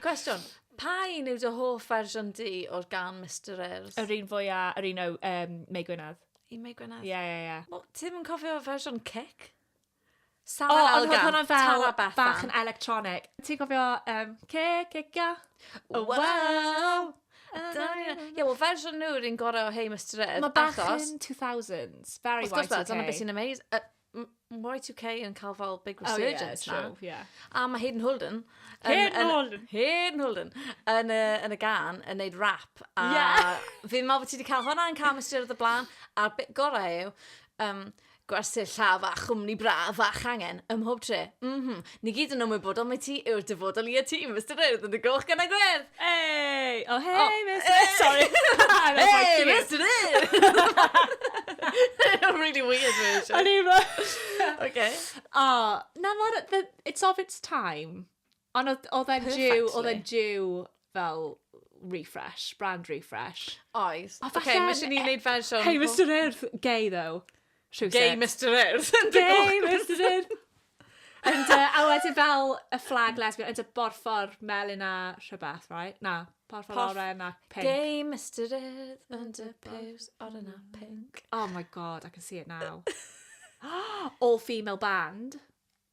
Cwestiwn, pa un yw dy hoff fersiwn di o'r gan Mr Urdd? Yr un fwya, yr un o um, Mei Gwynedd. Un Mei Gwynedd? Ie, ie, ie. Wel, ti ddim yn cofio fersiwn Cic? Sara O, ond Elgan, oedd hwnna fel Tara Bethan. bach yn electronic. Ti'n cofio um, Cic, cic, ia? Oh, wow! Ie, wel, fersiwn nhw yw'r un gorau o Hey Mr Urdd. Mae bach achos, yn 2000s. Very Wrth gwrs, Y2K. dyna beth sy'n amazing. Y2K yn cael fel big Oh, yeah, resurgence na. true, yeah. A mae Hayden Holden... Hayden Holden. Hayden Holden. Yn y, yn y gan, yn neud rap. A Yeah. fi'n meddwl bod ti wedi cael hwnna yn cael Mr Urdd y blaen. A'r bit gorau yw, um, gwersyll llaf a chwmni braf a changen ym mhob tre. Mm Ni gyd yn ymwybodol mai ti yw'r dyfodol i y tîm, Mr Urdd, yn y goch gan y gwyrdd. Hey! Oh, hey, Oh, Mr. Sorry. That's my Hey, cue. Mr Urdd! really weird version. O'n i'n fel- Okay. Oh, na, mor, the, it's of its time. Ond oedd oedd e'n due, oedd e'n Perfectly. due fel refresh, brand refresh. Oes. O, Okay, falle- mae eisiau ni wneud fersiwn... Hey, Mr Urdd, gay though. Rhywsut. Gay Mr Urdd. Gay Mr Urdd. And, a wedyn fel y flag lesbian, and y borffor melyn a rhywbeth, right? Na, porffor Porff- oren a pink. Gay Mr Urdd and the piws oren a pink. Oh my God, I can see it now. All female band.